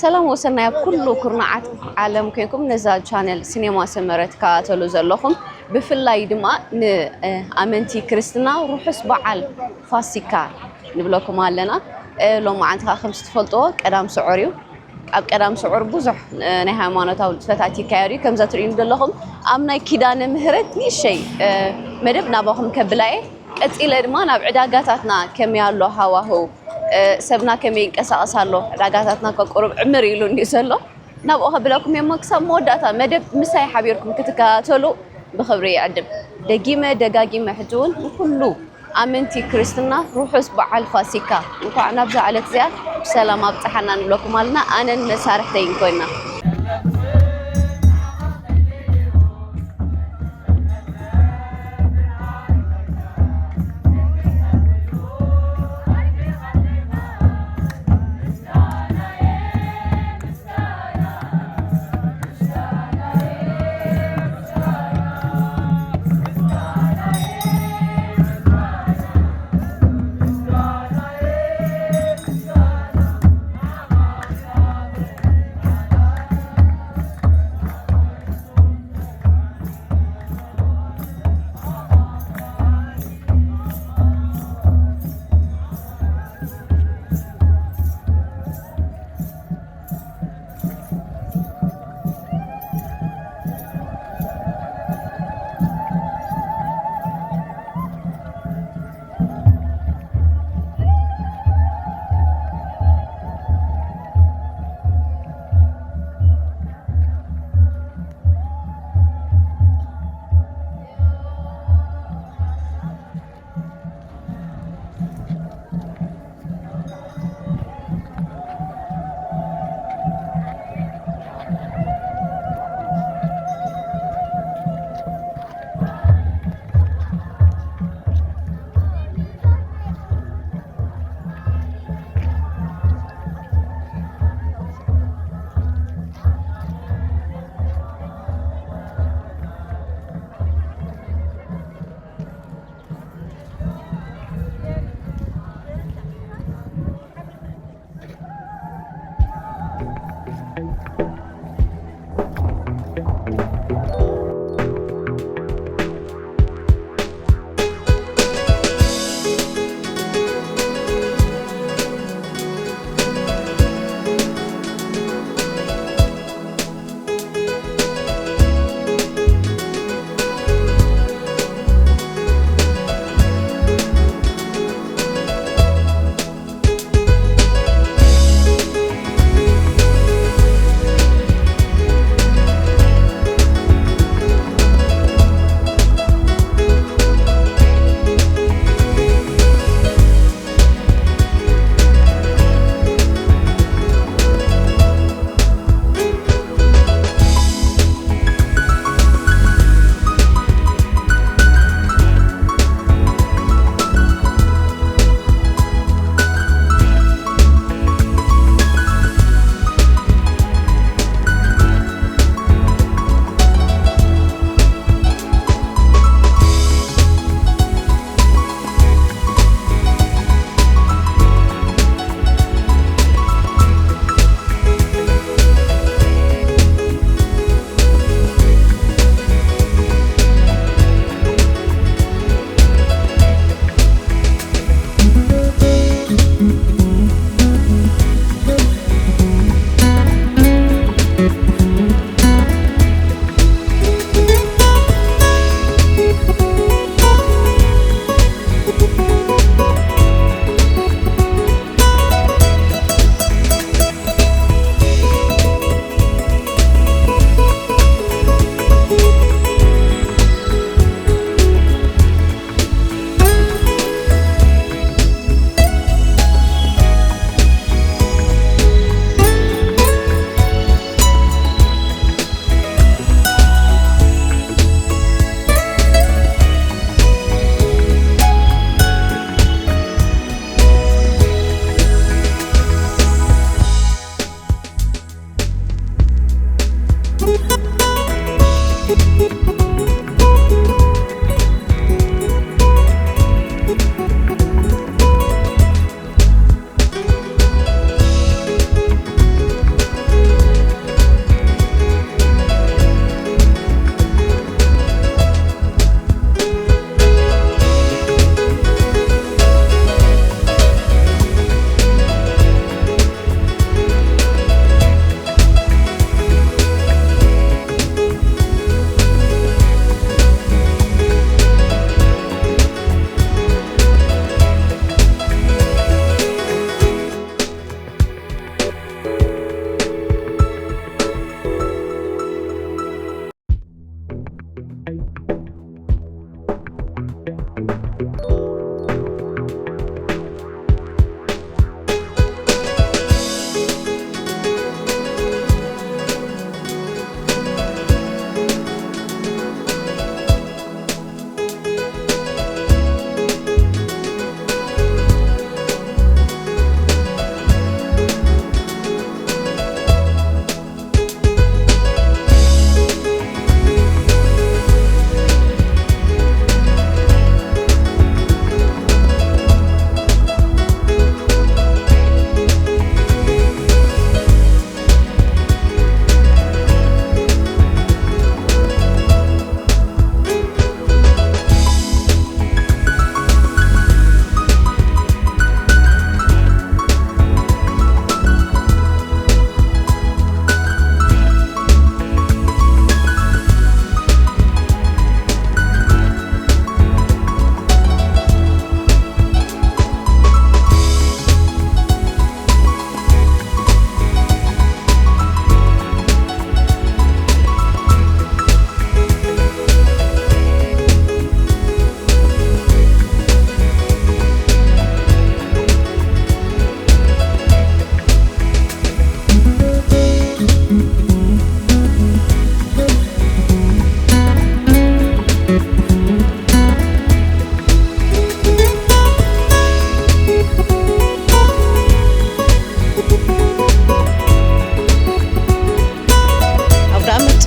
ሰላም ወሰናይ ኣብ ኩሉ ኩርናዓት ዓለም ኮይንኩም ነዛ ቻነል ሲኔማ ሰመረ ትከታተሉ ዘለኹም፣ ብፍላይ ድማ ንኣመንቲ ክርስትና ርሑስ በዓል ፋሲካ ንብለኩም ኣለና። ሎማዓንቲ ከዓ ከምዚ ትፈልጥዎ ቀዳም ስዑር እዩ። ኣብ ቀዳም ስዑር ብዙሕ ናይ ሃይማኖታዊ ንጥፈታት ይካየዱ እዩ። ከምዛ ትርእዩ ዘለኹም ኣብ ናይ ኪዳነ ምህረት ንእሸይ መደብ ናባኹም ከብላ እየ። ቀፂለ ድማ ናብ ዕዳጋታትና ከመይ ኣሎ ሃዋህው፣ ሰብና ከመይ ይንቀሳቐስ ኣሎ፣ ዕዳጋታትና ከ ቁሩብ ዕምር ኢሉ እንዲዩ ዘሎ። ናብኡ ከብለኩም እየ እሞ ክሳብ መወዳእታ መደብ ምሳይ ሓቢርኩም ክትከታተሉ ብኽብሪ ይዕድም። ደጊመ ደጋጊመ ሕጂ እውን ንኩሉ ኣመንቲ ክርስትና ርሑስ በዓል ፋሲካ። እንኳዕ ናብዛ ዕለት እዚኣ ብሰላም ኣብፀሓና ንብለኩም ኣለና። ኣነን መሳርሕተይን ኮይና።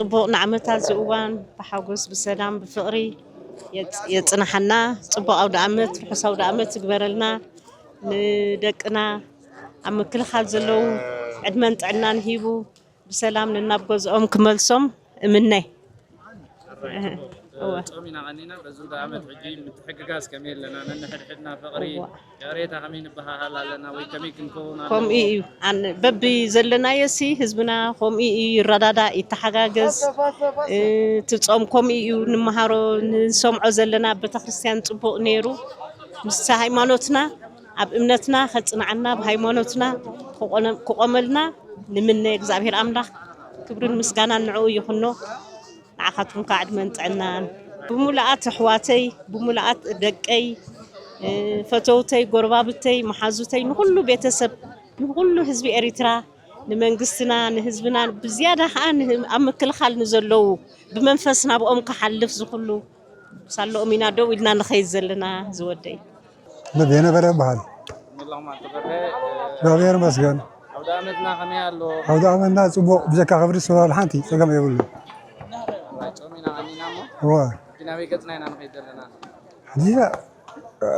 ጽቡቕ ንዓመታ እዚ እዋን ብሓጎስ፣ ብሰላም፣ ብፍቕሪ የጽ-፣ የጽንሓና። ጽቡቕ ኣውደ ዓመት፣ ርሑስ ኣውደ ዓመት ይግበረልና። ንደቅና ኣብ ምክልኻል ዘለዉ ዕድመን ጥዕናን ሂቡ ብሰላም ንናብ ገዝኦም ክመልሶም እምነ። እወ። ጾም ኢና ቀኒና፣ በዚ ኣውደ ዓመት ሕጂ ምትሕግጋዝ ከመይ ኣለና? ነንሕድሕድና ፍቕሪ፣ እወ። ይቕሬታ ከመይ ንበሃሃል ኣለና ወይ ከመይ ክንከውን ኣለዎ? ከምኡ እዩ። ኣን-፣ በቢ ዘለናዮ ሲ ህዝብና ከምኡ እዩ፣ ይረዳዳእ፣ ይተሓጋገዝ። እ፣ እቲ ጾም ከምኡ እዩ፣ ንመሃሮ፣ ንሰምዖ ዘለና ኣብ ቤተክርስትያን ጽቡቕ ነይሩ። ምስ ሃይማኖትና፣ ኣብ እምነትና ከጽንዓና፣ ብሃይማኖትና ክቆነ-፣ ክቆመልና ንምነ። እግዚኣብሔር ኣምላኽ ክብርን ምስጋናን ንዕኡ ይኹኖ። ንዓኻትኩም ከዓ ዕድመን ጥዕናን። ብምሉኣት ኣሕዋተይ፣ ብምሉኣት ደቀይ፣ እ፣ ፈተውተይ፣ ጎረባብተይ፣ መሓዙተይ፣ ንኹሉ ቤተሰብ፣ ንኹሉ ህዝቢ ኤሪትራ፣ ንመንግስትና፣ ንህዝብና፣ ብዝያዳ ከዓ ንህ-፣ ኣብ ምክልኻል ንዘለዉ ብመንፈስ ናብኦም ክሓልፍ ዝኹሉ ሳለኦም ኢና ደው ኢልና ንኸይድ ዘለና ዝወደይ። በየነ በርሀ እበሃል። ሜላኹም ኣንተ በርሀ፣ እ፣ እግዚኣብሔር ይመስገን። ኣውደ ዓመትና ከመይ ኣሎ? ኣውደ ዓመትና ጽቡቕ፣ ብዘካ ክብሪ ስለ ሓንቲ ጸገም የብሉ። ራይ ጾም ኢና ቀኒና እሞ፣ እወ። ሕጂ ናበይ ገጽና ኢና ንኸይድ ዘለና? ሕጂ፣ እ፣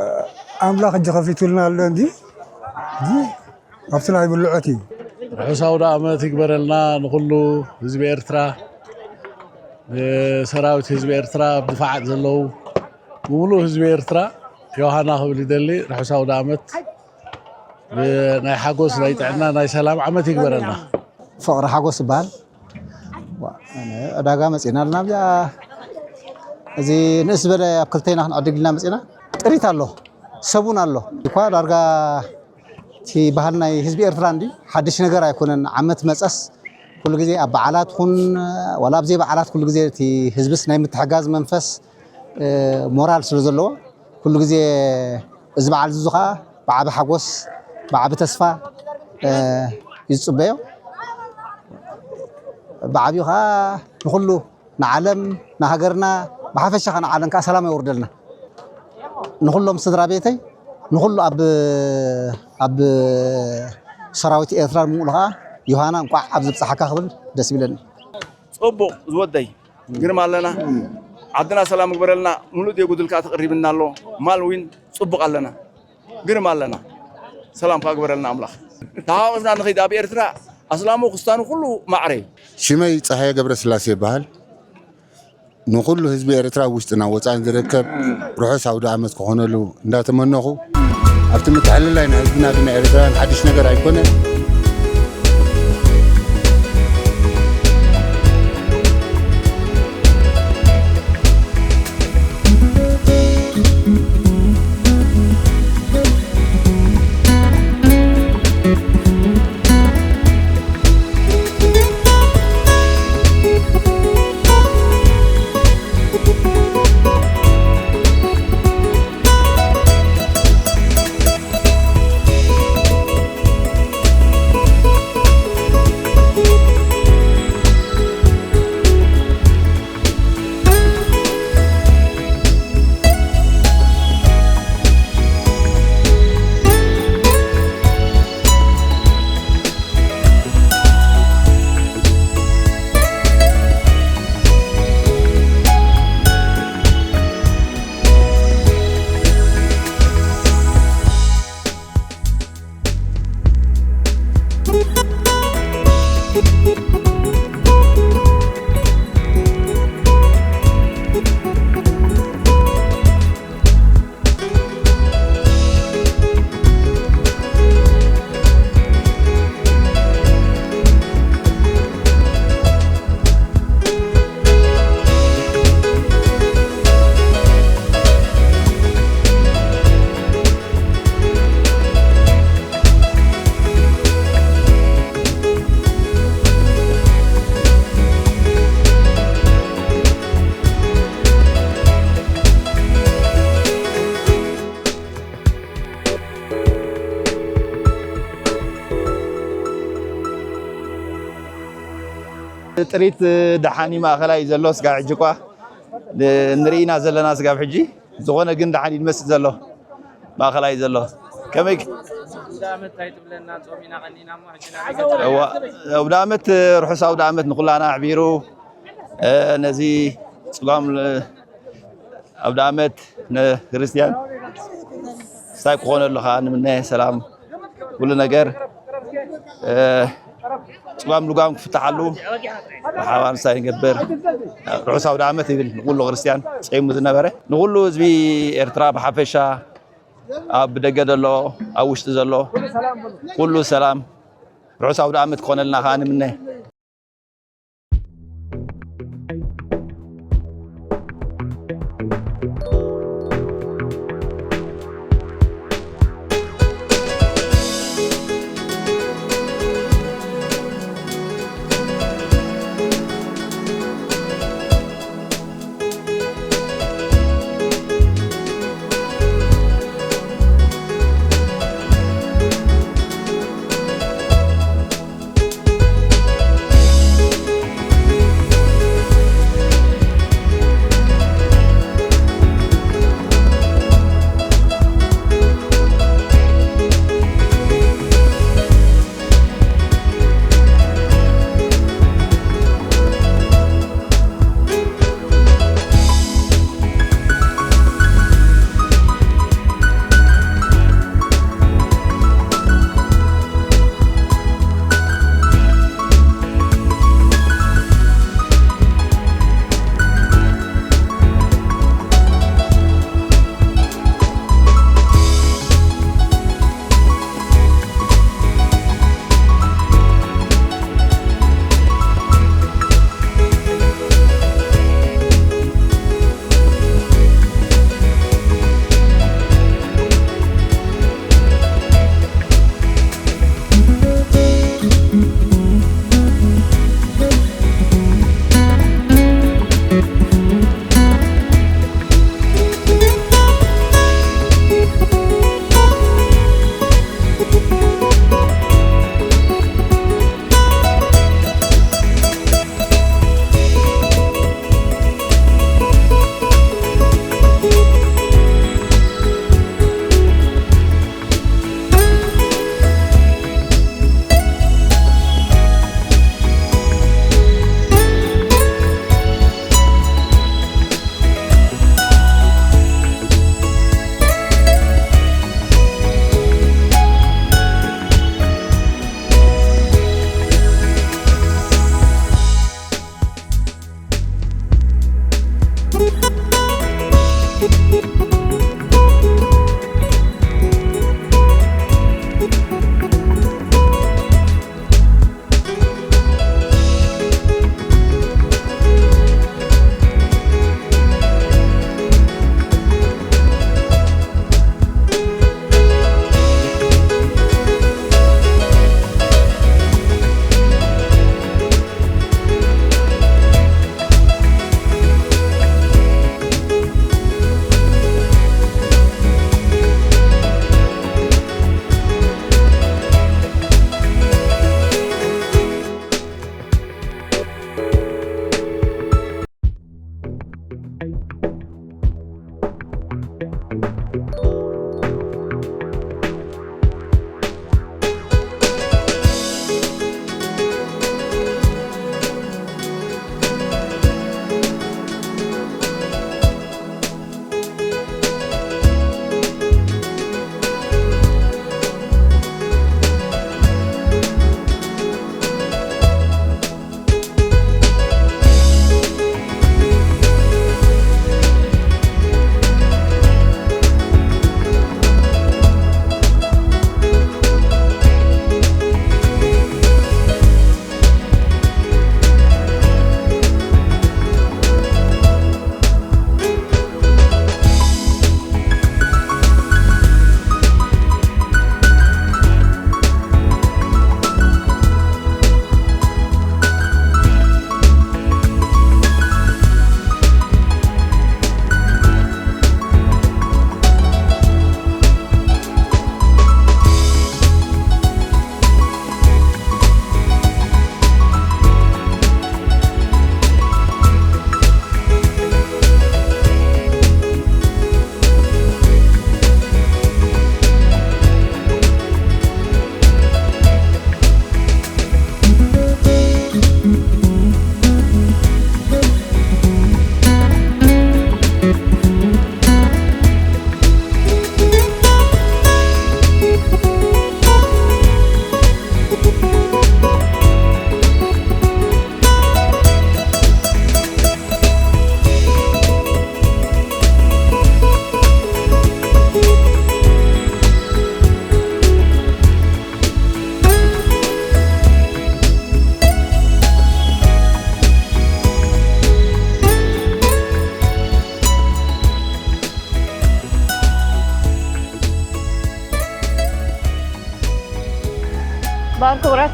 ኣምላኽ ሕጂ ከፊቱልና ኣሎ እንዲ፣ ሕጂ ኣብቲ ናይ ብልዖት እዩ። ርሑስ ኣውደ ዓመት ይግበረልና ንኹሉ ህዝቢ ኤርትራ፣ ንሰራዊት ህዝቢ ኤርትራ፣ ኣብ ድፋዓት ዘለዉ ብምሉእ ህዝቢ ኤርትራ ዮሃና ክብል ይደሊ። ርሑስ ኣውደ ዓመት፣ ብናይ ሓጎስ፣ ናይ ጥዕና፣ ናይ ሰላም ዓመት ይግበረልና። ፍቕሪ ሓጎስ ይበሃል። ዋ፣ ኣነ ዕዳጋ መጺና ኣለና። ኣብዚኣ እዚ ንእስ ዝበለ ኣብ ክልተ ኢና ክንዕድግ ኢልና መጺና። ጥሪት ኣሎ፣ ሰብ እውን ኣሎ። እኳ ዳርጋ እቲ ባህል ናይ ህዝቢ ኤርትራ እንዲ ሓድሽ ነገር ኣይኮነን። ዓመት መጸስ ኩሉ ግዜ ኣብ በዓላት ኩን፣ ዋላ ኣብ ዘይ በዓላት ኩሉ ግዜ እቲ ህዝብስ ናይ ምትሕጋዝ መንፈስ፣ እ፣ ሞራል ስለ ዘለዎ ኩሉ ግዜ እዚ በዓል እዚ ኸዓ ብዓቢ ሓጎስ፣ ብዓቢ ተስፋ፣ እ፣ እዩ ዝጽበዮ። ብዓቢኡ ኸዓ ንኹሉ ንዓለም፣ ንሃገርና፣ ብሓፈሻ ኸዓ ንዓለም ከኣ ሰላም የውርደልና። ንኹሎም ስድራ ቤተይ፣ ንኹሉ ኣብ፣ ኣብ ሰራዊት ኤርትራ ብምሉኡ ኸዓ ዮሃና እንቋዕ ኣብ ዘብጽሓካ ክብል ደስ ይብለኒ። ጽቡቕ ዝወደይ፣ ግርም ኣለና። ዓድና ሰላም ግበረልና። ሙሉእ ዴጉ ድልካ ተቕሪብና ኣሎ። ማል ዊን ጽቡቕ ኣለና። ግርም ኣለና። ሰላም ከግበረልና ኣምላኽ። ተሓዋወስና ንኸይድ ኣብ ኤርትራ ኣስላሙ ክስታኑ ኩሉ ማዕረ እዩ። ሽመይ ጸሃየ ገብረስላሴ ይበሃል። ንኹሉ ህዝቢ ኤርትራ ኣብ ውሽጥና ወጻእን ዝርከብ ርሑስ ኣውደ ዓመት ክኾነሉ እንዳተመነኹ፣ ኣብቲ ምትሕልላይ ናይ ህዝብና ግን ናይ ኤርትራውያን ሓድሽ ነገር ኣይኮነን። ጥሪት ደሓን እዩ፣ ማእኸላይ እዩ ዘሎ። ስጋብ ሕጂ እኳ ንርኢ ኢና ዘለና። ስጋብ ሕጂ ዝኾነ ግን ደሓን እዩ ዝመስል ዘሎ፣ ማእኸላይ እዩ ዘሎ። ከመይ ክ-፣ ኣውደ ዓመት እንታይ ትብለና? ጾም ኢና ቀኒና እሞ ሕጂ ናበይ ገጽና? እዋ፣ ኣውደ ዓመት፣ ርሑስ ኣውደ ዓመት ንኹላና ኣሕቢሩ። ነዚ ፅጓም ኣውደ ዓመት ንክርስትያን ስታይ ክኾነሉ ከዓ ንምነ ሰላም ኩሉ ነገር ፅጓም ልጓም ክፍትሓሉ ብሓባር ንሳ ይገብር። ርሑስ ኣውደ ዓመት ይብል ንኩሉ ክርስትያን ጸይሙ ዝነበረ ንኩሉ ህዝቢ ኤርትራ ብሓፈሻ ኣብ ደገ ዘሎ ኣብ ውሽጢ ዘሎ ኩሉ ሰላም ርሑስ ኣውደ ዓመት ክኾነልና ከዓ ንምነ።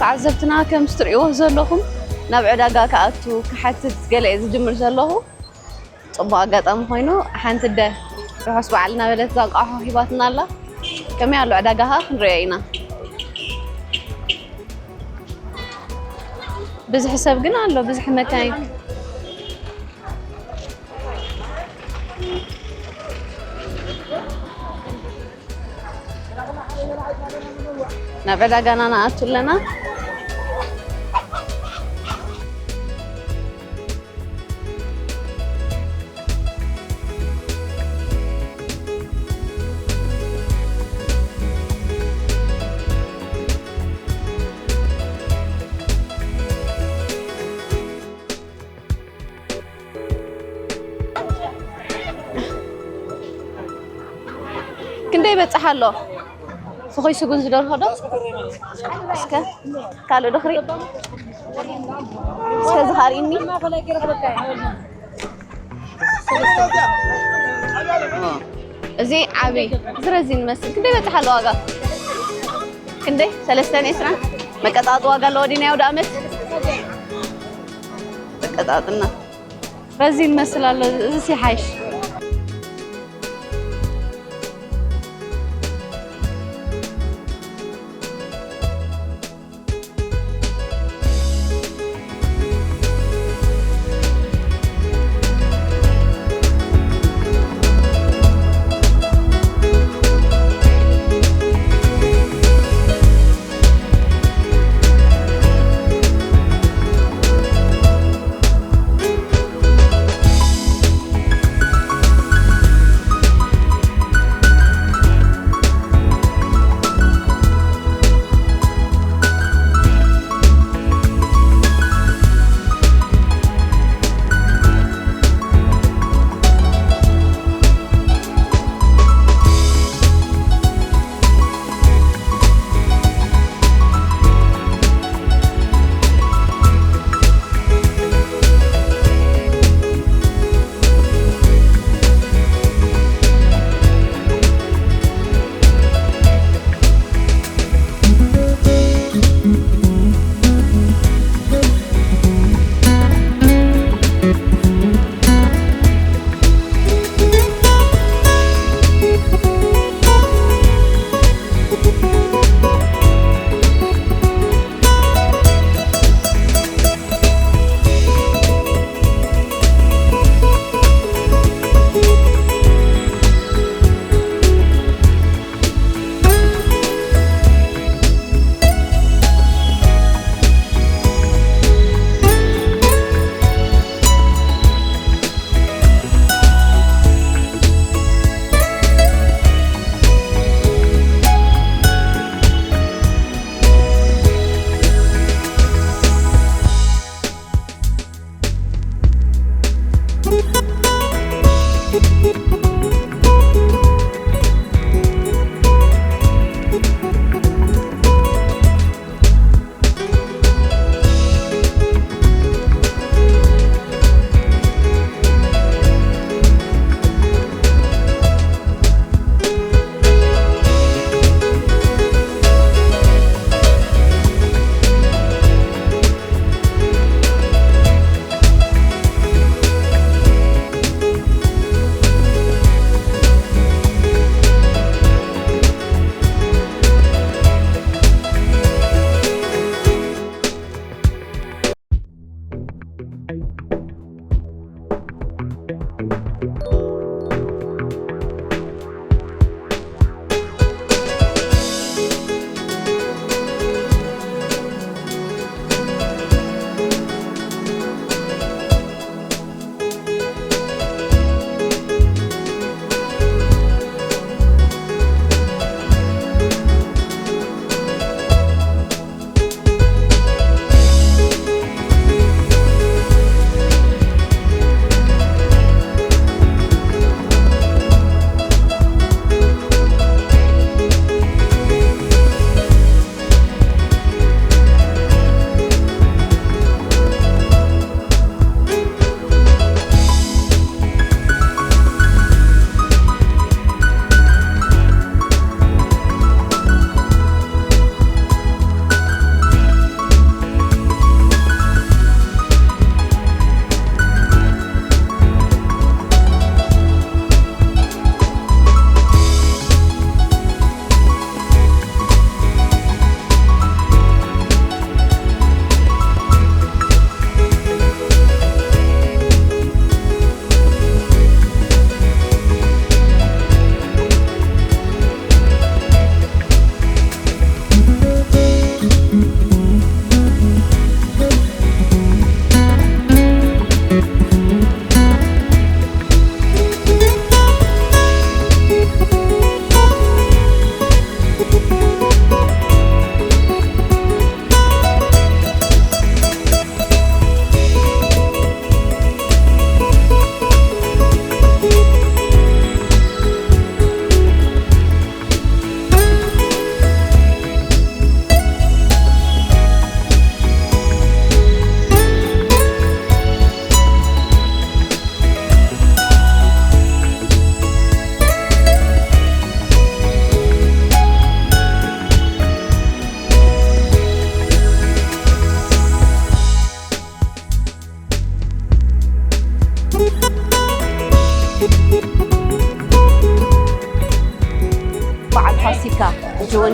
ዓዘብትና፣ ከም እትርእይዎ ዘለኹም ናብ ዕዳጋ ክኣቱ ክሓትት ገለ እየ ዝጅምር ዘለኹ። ጽቡቕ ኣጋጣሚ ኮይኑ፣ ሓንቲ ኣደ ርሑስ በዓል እናበለት እዛ እንቋቑሖ ሂባትና ኣላ። ከመይ ኣሎ ዕዳጋ ኸኣ ክንርእዮ ኢና። ብዝሒ ሰብ ግን ኣሎ፣ ብዝሒ መካይን። ናብ ዕዳጋና ንኣቱ ኣለና። ክንደይ ይበጽሕ ኣሎ? ፍኹይ ስጉን ዝደርሆ ዶ? እስከ ካልእ ዶ ክርኢ? እስከ እዚ ካርኢኒ። እዚ ዓቢ፣ እዚ ረዚን ይመስል። ክንደይ ይበጽሕ ኣሎ ዋጋ? ክንደይ? ሰለስተን ዕስራን? መቀጣጥ ዋጋ ኣለዎ ድዩ ናይ ኣውደ ኣመት? መቀጣጥና። ረዚን ይመስል ኣሎ። እዚ ይሓይሽ።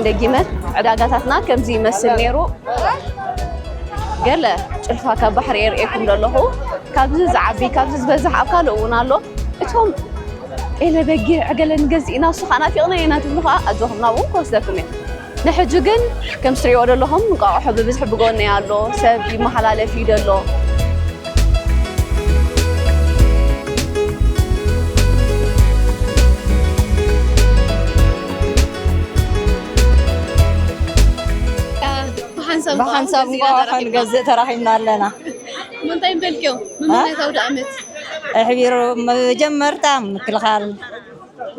ደጊመ ዕዳጋታትና ከምዚ ይመስል ነይሩ። ገለ ጭልፋ ካብ ባሕሪ የርእየኩም ዘለኹ። ካብዚ ዝዓቢ፣ ካብዚ ዝበዝሕ ኣብ ካልእ እውን ኣሎ። እቶም ጤለ በጊዕ ገለ ንገዝእ ኢና፣ እሱ ከዓ ናፊቕና ኢና ትብሉ ከዓ ኣጆኹም ናብኡ ክወስደኩም እየ። ንሕጂ ግን ከም ትሪእዎ ዘለኹም እንቋቑሖ ብብዝሒ ብጎነይ ኣሎ፣ ሰብ ይመሓላለፍ እዩ ዘሎ። ብሓንሳብ ብሓንሳብ እንቋቑሖ ንገዝእ ተራኺብና ኣለና። እንታይ በልክዮ? እ? ምምነት ኣውደ ዓመት? ኣሕቢሩ መጀመርታ ምክልኻል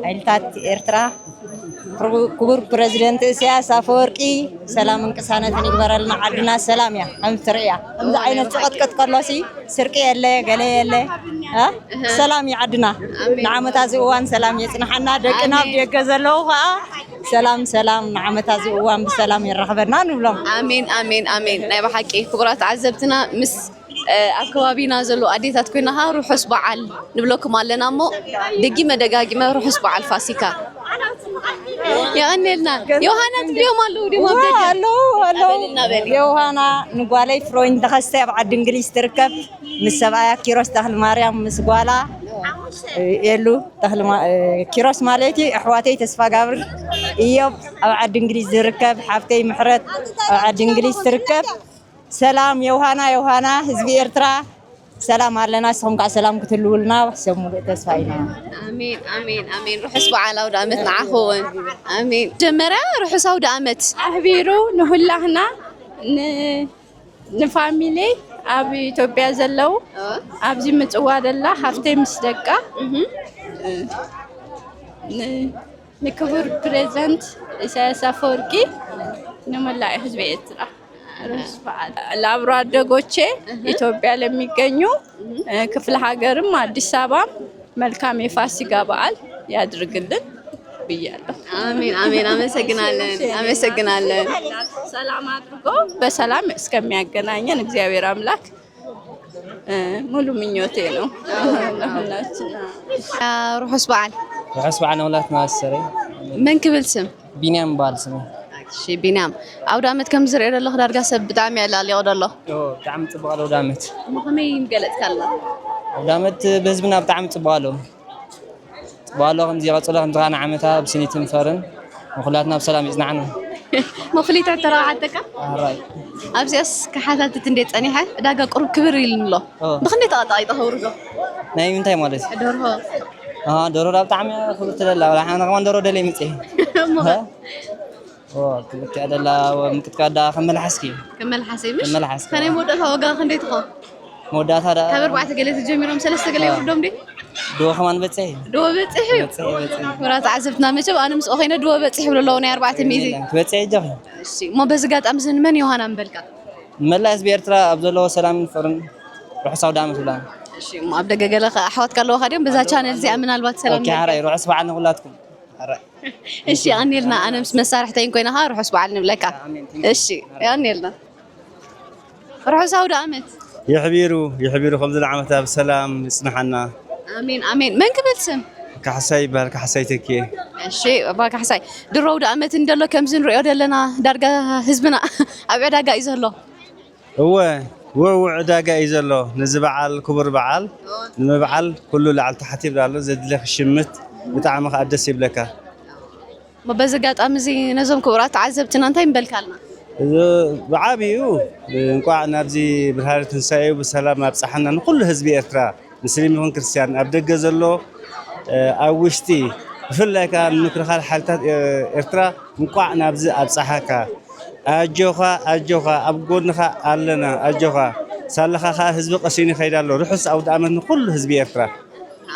ሓይልታት ኤርትራ፣ ክቡር ፕረዚደንት ኢሳያስ ኣፈወርቂ ሰላምን ቅሳነትን ይግበረልና። ዓድና ሰላም እያ፣ ከም ትርእያ ከምዚ ዓይነት ዝቐጥቀጥ ከሎሲ ስርቂ የለ፣ ገለ የለ። እ? ሰላም እዩ ዓድና። ኣሜን። ንዓመት እዚ እዋን ሰላም የጽንሓና። ደቅና ኣብ ኣሜን። ደገ ዘለዉ ኸኣ ሰላም ሰላም፣ ንዓመት እዚ እዋን ብሰላም የራኽበና ንብሎም። ኣሜን፣ ኣሜን፣ ኣሜን። ናይ ብሓቂ ክቡራት ተዓዘብትና፣ ምስ፣ እ፣ ኣብ ከባቢና ዘለዉ ኣዴታት ኮይና ኸኣ ርሑስ በዓል ንብለኩም ኣለና እሞ፣ ደጊመ ደጋጊመ ርሑስ በዓል ፋሲካ። የቐንየልና። ዮሃና ትብልዮም ኣለዉ ድዮም ኣብ ዋ፣ ደገ? ኣለዉ፣ ኣለዉ። በልና በሊ። ዮሃና ንጓለይ ፍሮይን ተኸስተ ኣብ ዓዲ እንግሊዝ ትርከብ። ምስ ሰብኣያ ኪሮስ ተኽሊ ማርያም፣ ምስ ጓላ፣ እ፣ ኤሉ ተኽሊ ማ-፣ እ፣ ኪሮስ ማለት እዩ። ኣሕዋተይ ተስፋ ጋብር፣ እዮብ ኣብ ዓዲ እንግሊዝ ዝርከብ፣ ሓፍተይ ምሕረት ኣብ ዓዲ እንግሊዝ ትርከብ። ሰላም ዮሃና፣ ዮሃና ህዝቢ ኤርትራ ሰላም ኣለና። ንስኹም ከዓ ሰላም ክትህልውልና ሰብ ሙሉእ ተስፋ ኢና። ኣሜን፣ ኣሜን፣ ኣሜን። ርሑስ በዓል ኣውደ ዓመት ንዓኹም እውን። ኣሜን። መጀመርያ ርሑስ ኣውደ ዓመት። ኣሕቢሩ ንሁላህና ን-፣ ንፋሚሊ ኣብ ኢትዮጵያ ዘለዉ፣ እ። ኣብዚ ምጽዋ ደላ ሃፍተይ ምስ ደቃ፣ እህ። ን-፣ ንክቡር ፕሬዝዳንት ኢሳያስ ኣፈወርቂ፣ ንመላእ ህዝቢ ኤርትራ ርሑስ በዓል። ለአብሮ አደጎቼ እህ። ኢትዮጵያ ለሚገኙ፣ እህ። እ፣ ክፍለ ሀገርም አዲስ አበባም መልካም የፋሲካ በዓል ያድርግልን ብያለሁ። አሜን፣ አሜን። አመሰግናለን፣ እሺ፣ እሺ። አመሰግናለን። ሰላም አድርጎ በሰላም እስከሚያገናኘን እግዚአብሔር አምላክ፣ እ፣ ሙሉ ምኞቴ ነው ለሁላችን። አ፣ ርሑስ በዓል። ርሑስ በዓል ንኹላትና። መሰለኝ። መን ክብል ስም? ቢንያም ይበሃል ስሙ። እሺ፣ ቢንያም፣ ኣውደ ዓመት ከም ዝሪኦ ዘለኹ ዳርጋ ሰብ ብጣዕሚ ኣላሊቑ ደሎ። ኦ፣ ብጣዕሚ ጽቡቕ ኣሎ ኣውደ ዓመት። እሞ ከመይ ምገለጽካልና? ኣውደ ዓመት ብህዝብና ብጣዕሚ ጽቡቕ ኣሎ። ጽቡቕ ኣሎ፣ ከምዚ ይቐጽሎ፣ ከምዚ ከኣ ንዓመታ ብስኒትን ፈርን ንኹላትና ብሰላም ይጽናዕና። እሞ ፍልይቲ ሕቶ ረብሓተካ? ኣራይ። ኣብዚኣስ ክሓታትት እንዴ ጸኒሐ፣ ዕዳጋ ቁሩብ ክብር ኢሉ ኣሎ። ኦ። ብኽንደይ ተቐጣቒጠ ከውርዶ? ናይ ምንታይ ማለት እዩ? ደርሆ። ኣሃ፣ ደርሆ ዳ ብጣዕሚ ክብርቲ ደላ፣ ወላ ሓነ ከማን ደርሆ ደለ ይምጽእ። እሞ ሀ? ኦ፣ ክልቲኣ ደላ፣ ምቅጥቃጥ ደኣ ከም መልሓስኪ። ከም መልሓሰይ ምሽ? ከም መልሓስ፣ ከመይ ኣዎ። መወዳእታ ዋጋ ክንደይ ትኾን? መወዳእታ ደኣ ካብ ኣርባዕተ ገለ ተጀሚሮም ሰለስተ ገለ ኣዎ። ይውርዶም ድዩ? ድዎ ከማን በጽሕ እዩ። ድዎ በጽሕ እዩ? በጽሕ እዩ፣ በጽሕ እዩ። ክቡራት ተዓዘብትና መቸም ኣነ ምስኦ ኮይነ ድዎ በጽሕ ይብሉ ኣለዉ ናይ ኣርባዕተ ሚእቲ። የለን፣ ትበጽሕ እጃኺ። እሺ፣ እሞ በዚ ኣጋጣሚ እዚ ንመን ዮሃና ምበልካ? ንመላእ ህዝቢ ኤርትራ ኣብ ዘለዎ ሰላምን ፍቕርን ርሑስ ኣውደ ዓመት ይብላና። እሺ፣ እሞ ኣብ ደገ ገለ ከ ኣሕዋትካ ኣለዉኻ ድዮም? በዛ ኣለዉ፣ ቻነል እዚኣ ኣለዉ። ምናልባት ሰላም ኦኬ፣ ሓራይ፣ ንበልካ። ርሑስ በዓል ንኹላትኩም። ሓራይ። እሺ፣ የቐንየልና። ኣነ ምስ መሳርሕተይን ኮይና ኸኣ ርሑስ በዓል ንብለካ። ኣሜን። እሺ፣ የቐንየልና። ርሑስ ኣውደ ዓመት። የሕቢሩ፣ የሕቢሩ፣ ከምዚ ንዓመታ ብሰላም ይጽንሓና። ኣሜን፣ ኣሜን። መን ክብል ስም? ካሕሳይ ይበሃል፣ ካሕሳይ ተኪኤ። እሺ፣ ኣባ ካሕሳይ፣ ድሮ ኣውደ ዓመት እንደሎ ከምዚ ንሪኦ ዘለና ዳርጋ ህዝብና ኣብ ዕዳጋ እዩ ዘሎ። እወ፣ እወ፣ እወ፣ ዕዳጋ እዩ ዘሎ። ነዚ በዓል፣ ክቡር በዓል፣ እወ። ንምብዓል ኩሉ ላዕሊ ታሕቲ ይብል ኣሎ። ዘድሊ ክሽምት ብጣዕሚ ከኣ ደስ ይብለካ። እሞ በዚ ኣጋጣሚ እዚ ነዞም ክቡራት ተዓዘብትና እንታይ ምበልካልና? እዚ ብዓቢኡ እንቋዕ ናብዚ ብርሃነ ትንሳኤኡ ብሰላም ኣብጽሓና ንኹሉ ህዝቢ ኤርትራ። ሙስሊም ይኹን ክርስትያን ኣብ ደገ ዘሎ፣ እ፣ ኣብ ውሽጢ ብፍላይ ከኣ ንምክልኻል ሓይልታት፣ እ፣ ኤርትራ እንቋዕ ናብዚ ኣብጽሓካ። ኣጆኻ፣ ኣጆኻ፣ ኣብ ጎንኻ ኣለና፣ ኣጆኻ። ሳላኻ ከኣ ህዝቢ ቀሲኑ ይኸይድ ኣሎ። ርሑስ ኣውደ ዓመት ንኹሉ ህዝቢ ኤርትራ።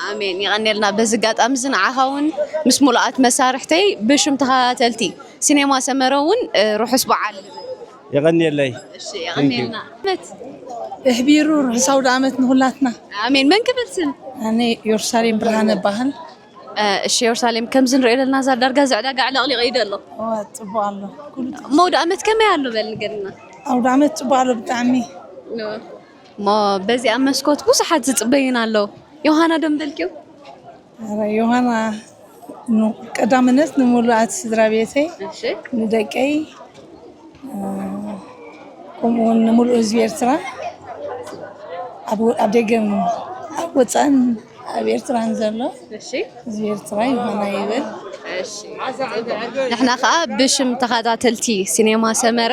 ኣሜን። የቐንየልና። በዚ ኣጋጣሚ እዚ ንዓኻ እውን ምስ ሙሉኣት መሳርሕተይ ብሽም ተኸታተልቲ ሲኔማ ሰመረ እውን፣ እ፣ ርሑስ በዓል። የቐንየለይ። እሺ፣ Thank you። የቐንየልና። ዓመት። እሕቢሩ ርሑስ ኣውደ ዓመት ንኹላትና። ኣሜን። መን ክብል ስም? ኣነ ኢየሩሳሌም ብርሃነ እበሃል። እ፣ እሺ፣ ኢየሩሳሌም፣ ከምዚ ንሪኦ ዘለና እዛ ዳርጋ እዚ ዕዳጋ ዕለቕሊቕ እዩ ዘሎ። እዋ፣ ጽቡቕ ኣሎ። ኩሉ እሞ ኣውደ ዓመት ከመይ ኣሎ በል ንገርና። ኣውደ ዓመት ጽቡቕ ኣሎ ብጣዕሚ። ኖ። እሞ በዚኣ መስኮት ብዙሓት ዝጽበዩና ኣለዉ። ዮሃና ዶ ምበልክዮ? ኧረ ዮሃና ቀዳምነት ንምሉኣት ስድራ ቤተይ፣ ንደቀይ፣ ከምኡ እውን ንምሉእ ህዝቢ ኤርትራ፣ ኣብ ደገን ኣብ ወፃእን ኣብ ኤርትራን ዘሎ ህዝቢ ኤርትራ ይኾና ይብል። ንሕና ከዓ ብሽም ተኸታተልቲ ሲኔማ ሰመረ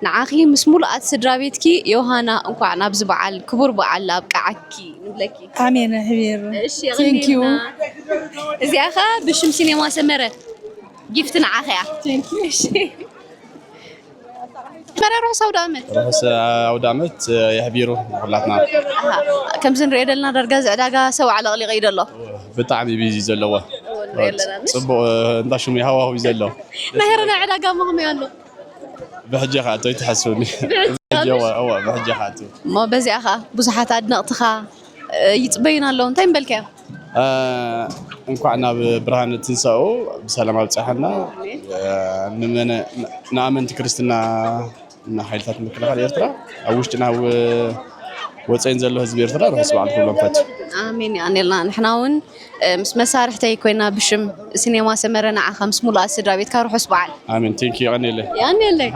ንዓኺ ምስ ሙሉኣት ስድራ ቤትኪ ዮሃና እንኳዕ ናብዚ በዓል ክቡር በዓል ኣብቅዓኪ ንብለኪ። ኣሜን። ሕቢር። እዚኣ ከዓ ብሽም ሲኔማ ሰመረ ጊፍት ንዓኺ እያ። ሰመረ ርሑስ ኣውደ ዓመት። ርሑስ ኣውደ ዓመት የሕቢሩ ንኩላትና። ከምዚ ንሪኦ ዘለና ዳርጋ እዚ ዕዳጋ ሰብ ኣዕለቕሊቑ እዩ ዘሎ። ብጣዕሚ ቢዚ ዘለዎ። ፅቡቕ እንዳ ሽሙ ሃዋህው እዩ ዘሎ። ናይ ሄረና ዕዳጋ እሞ ከመይ ኣሎ? ብሕጂ ክኣቱ ኣይትሓስብኒ። እወ ብሕጂ ክኣቱ። እሞ በዚኣ ከዓ ብዙሓት ኣድነቕትኻ ይፅበዩና ኣለዉ። እንታይ ምበልካዮም? እንኳዕ ናብ ብርሃን ትንሳኡ ብሰላም ኣብፀሐና። ንኣመንቲ ክርስትና እና ሓይልታት ምክልኻል ኤርትራ ኣብ ውሽጥና ወፀይን ዘሎ ህዝቢ ኤርትራ ርሑስ በዓል ክብሎም ፈት ኣሜን። የቐኔልና። ንሕና እውን ምስ መሳርሕተይ ኮይና ብሽም ሲኔማ ሰመረ ንዓኻ ምስ ሙሉኣት ስድራ ቤትካ ርሑስ በዓል። ኣሜን። ቴንኪ። የቐኔለ። የቐኔለይ።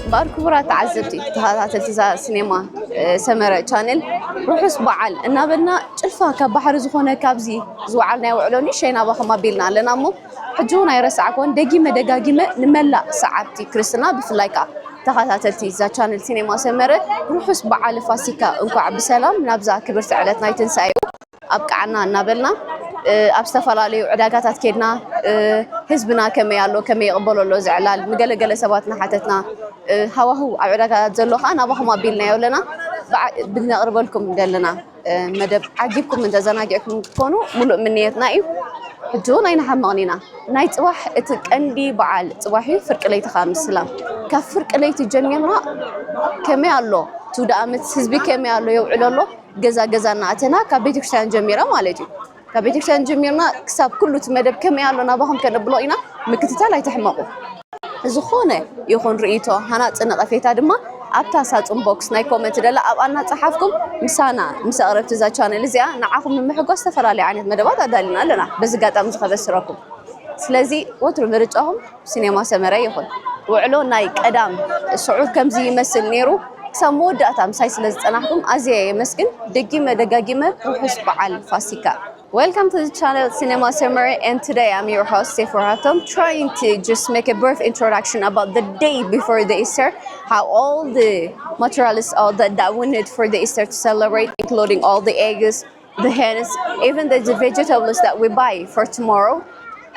እምበኣር ክቡራት ተዓዘብቲ ተኸታተልቲ እዛ ሲኔማ ሰመረ ቻነል ርሑስ በዓል እናበልና ጭልፋ ካብ ባሕሪ ዝኾነ ካብዚ ዝወዓልናዮ ውዕሎ ንእሽተይ ናባኹም ኣቢልና ኣለና እሞ ሕጂ እውን ኣይረሳዕኩዎን ደጊመ ደጋጊመ ንመላእ ሰዓብቲ ክርስትና ብፍላይ ከዓ ተኸታተልቲ እዛ ቻነል ሲኔማ ሰመረ ርሑስ በዓል ፋሲካ እንኳዕ ብሰላም ናብዛ ክብርቲ ዕለት ናይ ትንሳኤ ኣብቅዓና እናበልና ኣብ ዝተፈላለዩ ዕዳጋታት ኬድና ህዝብና ከመይ ኣሎ ከመይ ይቕበሎ ኣሎ እዚ ዕላል ንገለገለ ሰባት እናሓተትና ሃዋህው ኣብ ዕዳጋታት ዘሎ ከዓ ናባኹም ኣቢልናዮ ኣለና ብነቕርበልኩም ዘለና መደብ ዓጊብኩም እንተዘናጊዕኩም ክትኮኑ ሙሉእ ምንየትና እዩ። ሕጂ እውን ኣይንሓምቕን ኢና። ናይ ፅባሕ እቲ ቀንዲ በዓል ፅባሕ እዩ። ፍርቂ ለይቲ ከዓ ምስላም ካብ ፍርቂ ለይቲ ጀሚርና ከመይ ኣሎ ትውዳኣ ምስ ህዝቢ ከመይ ኣሎ የውዕሎ ኣሎ ገዛ ገዛ እናኣተና ካብ ቤተክርስትያን ጀሚረ ማለት እዩ። ካብ ቤተክርስትያን ጀሚርና ክሳብ ኩሉ እቲ መደብ ከመይ ኣሎ ናባኹም ከነብሎ ኢና። ምክትታል ኣይትሕመቑ። ዝኾነ ይኹን ርእይቶ፣ ሃናጺ ነቐፌታ ድማ ኣብታ ሳጹን ቦክስ ናይ ኮመንት ደላ ኣብኣ እናጸሓፍኩም ምሳና ምስ ኣቕረብቲ እዛ ቻነል እዚኣ ንዓኹም ንምሕጓስ ዝተፈላለዩ ዓይነት መደባት ኣዳሊና ኣለና። በዚ ኣጋጣሚ እዚ ከበስረኩም። ስለዚ ወትሩ ምርጫኹም ሲኔማ ሰመረ ይኹን። ውዕሎ ናይ ቀዳም ስዑር ከምዚ ይመስል ነይሩ። ክሳብ መወዳእታ ምሳይ ስለ ዝጸናሕኩም ኣዝየ የመስግን። ደጊመ ደጋጊመ ርሑስ በዓል ፋሲካ። Welcome to the channel Cinema Summary, and today I'm your host Sefer Hatom, trying to just make a brief introduction about the day before the Easter, how all the materials, all that, that we need for the Easter to celebrate, including all the eggs, the hens, even the, the vegetables that we buy for tomorrow.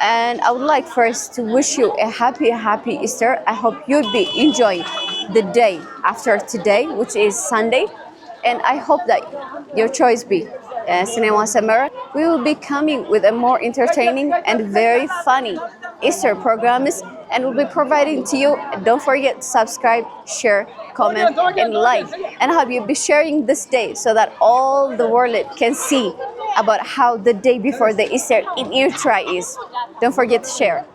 And I would like first to wish you a happy, happy Easter. I hope you'll be enjoying the day after today, which is Sunday. And I hope that your choice be uh, Cinema Summer. We will be coming with a more entertaining and very funny Easter programs, and we'll be providing to you. Don't forget to subscribe, share, comment, and like. And I hope you'll be sharing this day so that all the world can see about how the day before the Easter in Eritrea is. Don't forget to share.